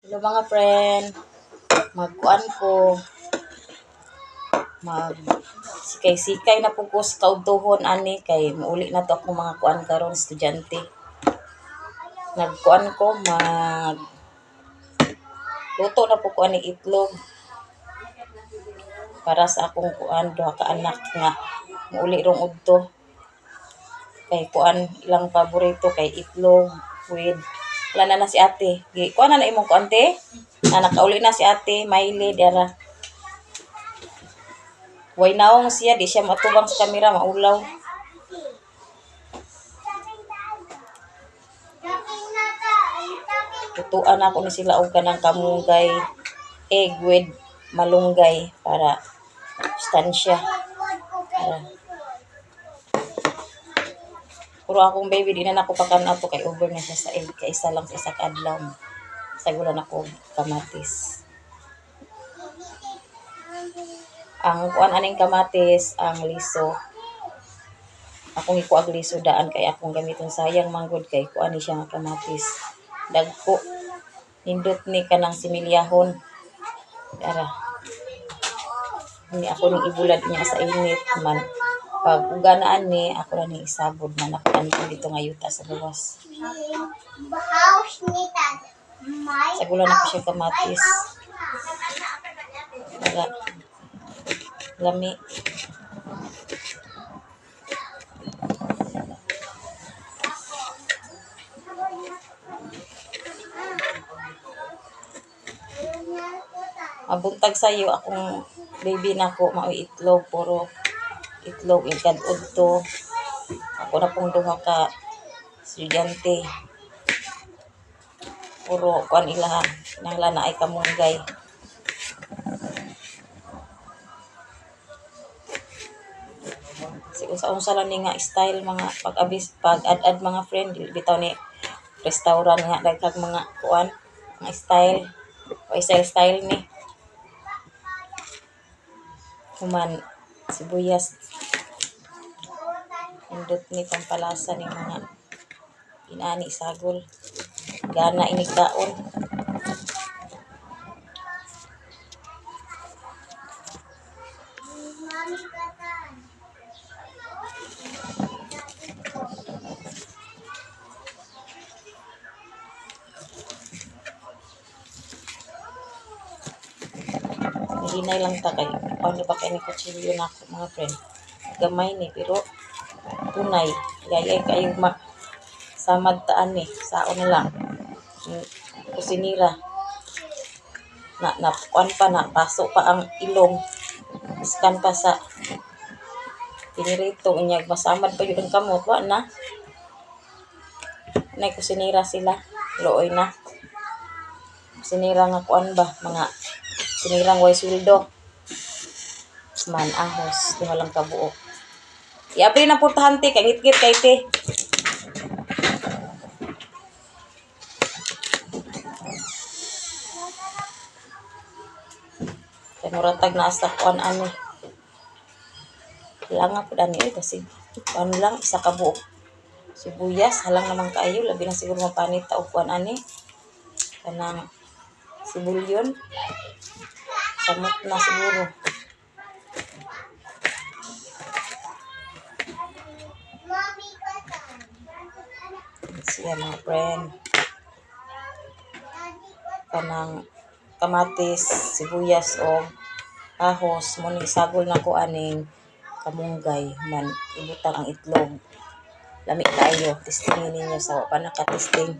Hello, mga friend, magkuan ko, mag sikay-sikay na pud ko sa kaudtuhon ani kay muuli na to akong mga kuan karon, estudyante. Nagkuan ko, mag luto na pud ko ani itlog para sa akong kuan, duha ka anak nga muuli rong udto. Kay kuan, ilang paborito kay itlog with wala na na si ate. Gi kuan na na imong kuan, te? Na nakauli na si Ate Miley dira. Way naong siya, di siya matubang sa kamera, maulaw. Lutuan ako ni sila og kanang kamunggay, egg with malunggay para sustansya. Para. Pero akong baby, di na nako pakan ato kay over na siya sa egg. Kay isa lang sa isa ka adlaw. Sagulan ako kamatis. Ang kuan aning kamatis, ang liso. Akong ikuag liso daan kay akong gamiton, sayang manggod kay kuan ni siya nga kamatis. Dagko. Nindot ni kanang similyahon. Dara. Ni ako ning ibulad niya sa init man. Pag uganaan ni ako na ni isabod na nakuan dito nga yuta sa gawas. House ni Dad. My Sagulan ako siya kamatis. Para lami. Mabuntag sayo akong baby nako maoy itlog, puro itlog ikad udto. Ako na pong duha ka estudyante. Puro kuan ilaha, kinahanglan na ay kamunggay. Si unsa-unsa lang ni nga style mga pag-abis pag-ad-ad, mga friend, dili bitaw ni restaurant nga daghang mga kuan, mga style. Way style style ni. Human sibuyas, nindot ni pampalasa ni mga inani sagol. Gana inig kaon. Mami katan. Hinay lang ta kay ano pa kay ni kutsilyo nako, mga friend. Gamay ni pero tunay. Gayay kayo ma samad taan ni sao na lang. Kusinira na na kuan pa na paso pa ang ilong. Iskan pa sa pinirito unyag masamad pa yun ang kamot wa na. Nay kusinira sila. Looy na. Kusinira nga kuan ba mga kusinirang way sweldo. Man ahos duha lang ka buok. Iapil na portahan te kay ngitngit kay te. Kay muratag na sa kuan ani. Langa pud ani oy kasi kuan lang isa ka buok sibuyas halang naman kaayo, labi na siguro mapanit ta og kuan ani kanang sibulyon, samot na siguro. Mami katan. Siya, mga friend, Daddy katan. Kanang kamatis, sibuyas o ahos mo ni isagol nako aning kamunggay man ibutang ang itlog. Lami kaayo, testingin ninyo sa wa pa nakatesting.